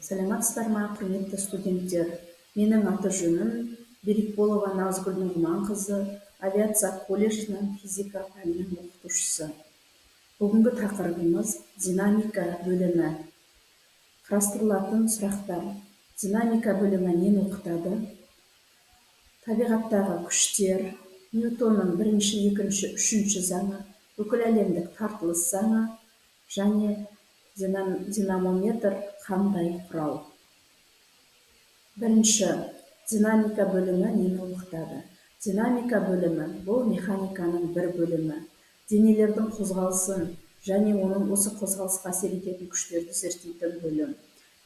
Саламатсыздар ма, құрметті студенттер! Менің аты-жөнім Берікболова Назгүл Нұғыманқызы, авиация колледжінің физика пәнінің оқытушысы. Бүгінгі тақырыбымыз динамика бөлімі. Қарастырылатын сұрақтар: динамика бөлімі нені оқытады? Табиғаттағы күштер, Ньютонның бірінші, екінші, үшінші заңы, бүкіләлемдік тартылыс заңы және динамометр қандай құрал? Бірінші, динамика бөлімі нені оқытады? Динамика бөлімі бұл механиканың бір бөлімі. Денелердің қозғалысын және оның осы қозғалысқа әсер ететін күштерді зерттейтін бөлім.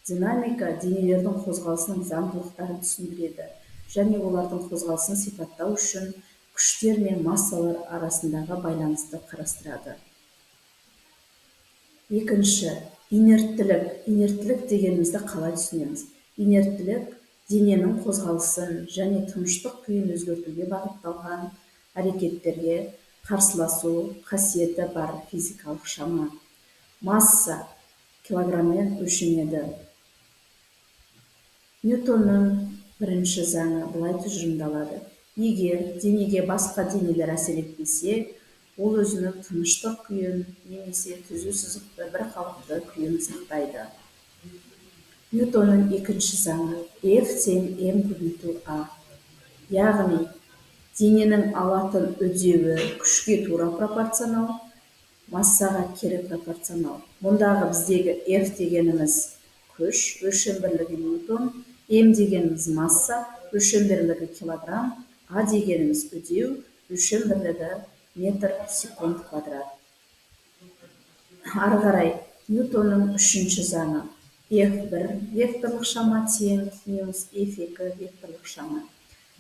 Динамика денелердің қозғалысының заңдылықтарын түсіндіреді және олардың қозғалысын сипаттау үшін күштер мен массалар арасындағы байланысты қарастырады. Екінші, инерттілік. Инерттілік дегенімізді қалай түсінеміз? Инерттілік дененің қозғалысын және тыныштық күйін өзгертуге бағытталған әрекеттерге қарсыласу қасиеті бар физикалық шама. Масса килограмммен өлшенеді. Ньютонның бірінші заңы былай тұжырымдалады: егер денеге басқа денелер әсер етпесе, ол өзінің тыныштық күйін немесе түзу сызықты бір қалыпты күйін сақтайды. Ньютонның екінші заңы: F тең m көбейту a. Яғни дененің алатын үдеуі күшке тура пропорционал, массаға кері пропорционал. Мұндағы біздегі F дегеніміз күш, өлшем бірлігі ньютон, m дегеніміз масса, өлшем бірлігі килограмм, а дегеніміз үдеу, өлшем бірлігі метр секунд квадрат. Ары қарай Ньютонның үшінші заңы: F1 векторлық шама тең минус F2 векторлық шама.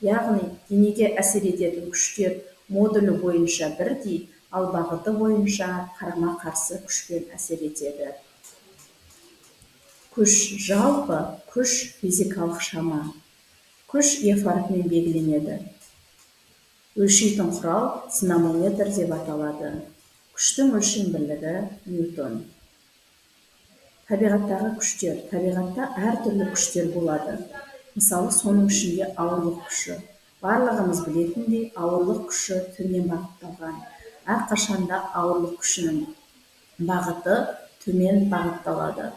Яғни денеге әсер ететін күштер модулі бойынша бірдей, ал бағыты бойынша қарама-қарсы күшпен әсер етеді. Күш жалпы, күш физикалық шама. Күш F әрпімен белгіленеді. Өлшейтін құрал динамометр деп аталады. Күштің өлшем бірлігі ньютон. Табиғаттағы күштер. Табиғатта әртүрлі күштер болады. Мысалы, соның ішінде ауырлық күші. Барлығымыз білетіндей, ауырлық күші төмен бағытталған. Әрқашанда ауырлық күшінің бағыты төмен бағытталады.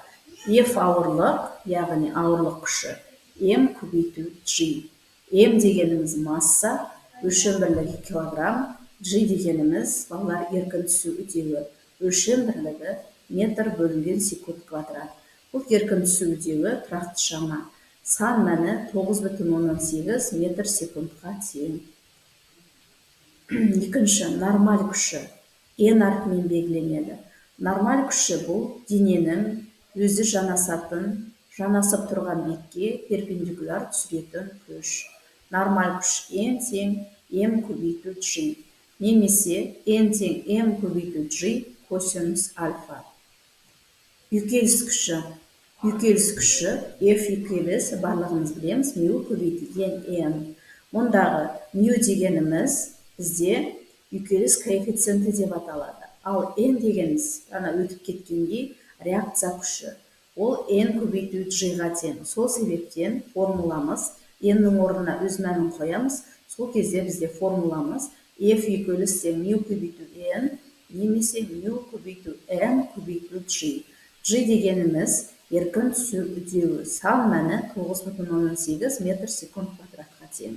F ауырлық, яғни ауырлық күші M көбейту G. M дегеніміз масса, өлшем бірлігі килограмм, G дегеніміз балалар еркін түсу үдеуі, өлшем бірлігі метр бөлінген секунд квадрат. Бұл еркін түсу үдеуі тұрақты шама. Сан мәні 9,8 метр секундқа тең. Екінші, нормаль күші N әрпімен белгіленеді. Нормаль күші бұл дененің өзі жанасып тұрған бетке перпендикуляр түсіретін күш. Нормаль күш N тең M көбейту G немесе N тең M көбейту G косинус альфа. Үйкеліс күші. Үйкеліс күші F үйкеліс, барлығымыз білеміз, мю көбейтілген N. Мұндағы мю дегеніміз бізде үйкеліс коэффициенті деп аталады. Ал N дегеніміз ана өтіп кеткендей реакция күші. Ол N көбейту G-ға тең. Сол себептен формуламыз N-нің орнына өз мәнін қоямыз. Сол кезде бізде формуламыз F үйкеліс тең мю көбейту N немесе мю көбейту M көбейту G. G дегеніміз еркін түсу үдеуі. Сан мәні 9,8 метр секунд квадратқа тең.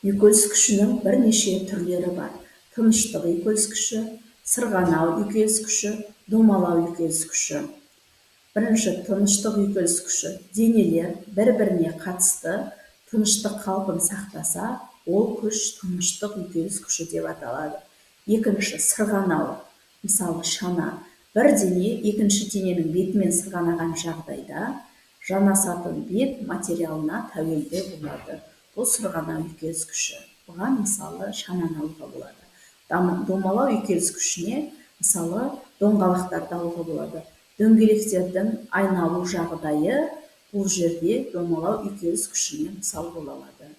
Үйкеліс күшінің бірнеше түрлері бар. Тыныштық үйкеліс күші, сырғанау үйкеліс күші, домалау үйкеліс күші. Бірінші, тыныштық үйкеліс күші. Денелер бір-біріне қатысты тыныштық қалпын сақтаса, ол күш тыныштық үйкеліс күші деп аталады. Екінші, сырғанау. Мысалы, шана. Бір дене екінші дененің бетімен сырғанаған жағдайда жанасатын бет материалына тәуелді болады. Бұл сырғанау үйкеліс күші. Бұған мысалы шананы алуға болады. Домалау үйкеліс күшіне мысалы доңғалақтарды алуға болады. Дөңгелектердің айналу жағдайы бұл жерде домалау үйкеліс күшіне мысал бола алады.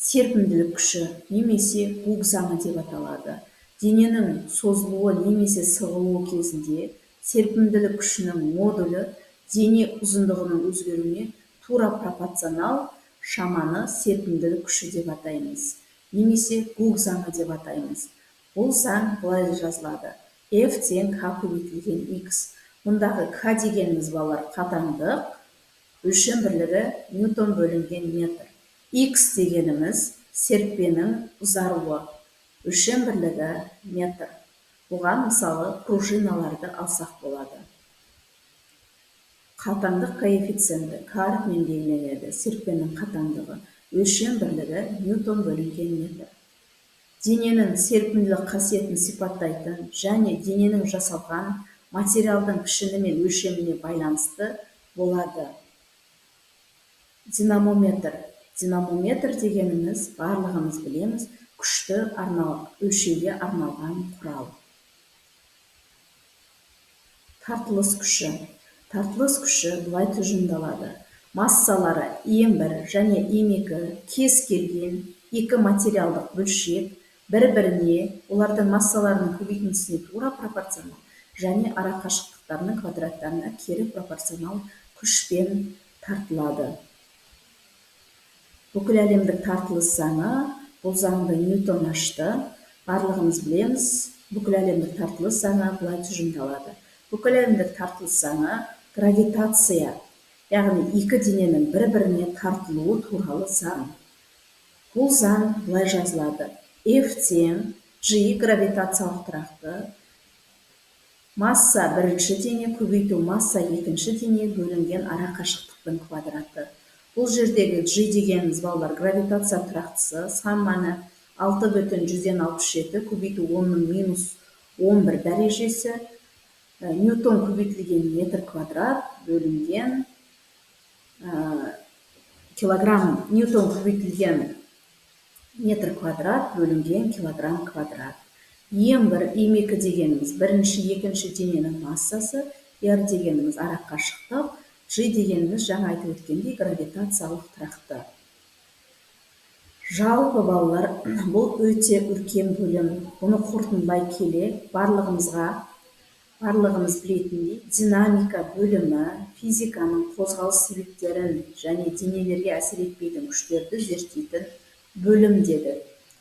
Серпімділік күші немесе Гук заңы деп аталады. Дененің созылуы немесе сығылуы кезінде серпімділік күшінің модулі Дене ұзындығының өзгеруіне тура пропорционал шаманы серпімділік күші деп атаймыз, немесе Гук заңы деп атаймыз. Бұл заң былай жазылады: F тең К көбейтілген X. Мұндағы К дегеніміз, балалар, қатаңдық, өлшем бірлігі ньютон бөлінген метр. X дегеніміз серппенің ұзаруы, өлшем бірлігі метр. Бұған мысалы пружиналарды алсақ болады. Қатаңдық коэффициенті К әрпімен белгіленеді, серппенің қатаңдығы, өлшем бірлігі ньютон бөлінген метр. Дененің серпімділік қасиетін сипаттайтын және дененің жасалған материалдың пішіні мен өлшеміне байланысты болады. Динамометр. Динамометр дегеніміз, барлығымыз білеміз, күшті өлшеуге арналған құрал. Тартылыс күші. Тартылыс күші былай тұжырымдалады. Массалары М1 және М2 кез келген екі материалдық бөлшек бір-біріне олардың массаларының көбейтіндісіне тура пропорционал және арақашықтықтарының квадраттарына кері пропорционал күшпен тартылады. Бүкіл әлемдік тартылыс заңы, бұл заңды Ньютон ашты. Барлығымыз білеміз, бүкіл әлемдік тартылыс заңы былай тұжырымдалады. Бүкіл әлемдік тартылыс заңы гравитация, яғни екі дененің бір-біріне тартылуы туралы заң. Бұл заң былай жазылады. F тең G гравитациялық тұрақты, масса бірінші дене көбейту масса екінші дене бөлінген арақашықтықтың квадраты. Бұл жердегі G дегеніміз, балалар, гравитация тұрақтысы, сан мәні 6,67 көбейту 10-ның -11 дәрежесі, ньютон көбейтілген метр квадрат бөлінген килограмм, ньютон көбейтілген метр квадрат бөлінген килограмм квадрат. М1, М2 дегеніміз бірінші, екінші дененің массасы, R дегеніміз арақашықтық, G дегеніміз жаңа айтып өткендей гравитациялық тұрақты. Жалпы, балалар, бұл өте үлкен бөлім. Бұны қорытындылай келе, барлығымыз білетіндей, динамика бөлімі физиканың қозғалыс себептерін және денелерге әсер етпейтін күштерді зерттейтін бөлім деді.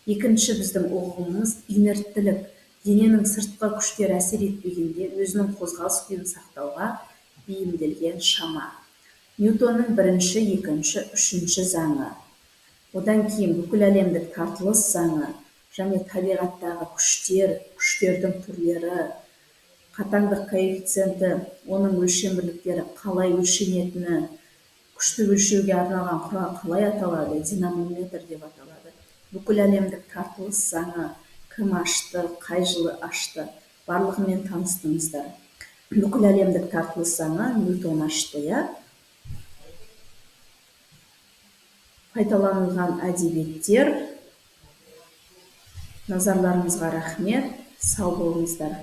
Екінші біздің ұғымымыз инерттілік. Дененің сыртқы күштер әсер етпегенде өзінің қозғалыс күйін сақтауға бейімделген шама. Ньютонның бірінші, екінші, үшінші заңы. Одан кейін бүкіл әлемдік тартылыс заңы және табиғаттағы күштер, күштердің түрлері, қатаңдық коэффициенті, оның өлшем бірліктері қалай өлшенетіні, күшті өлшеуге арналған құрал қалай аталады, динамометр деп аталады. Бүкіл әлемдік тартылыс заңы кім ашты, қай жылы ашты, барлығымен таныстыңыздар. Бүкіл әлемдік тартылыс заңы Ньютон ашты, иә? Пайдаланылған әдебиеттер. Назарларыңызға рахмет, сау болыңыздар.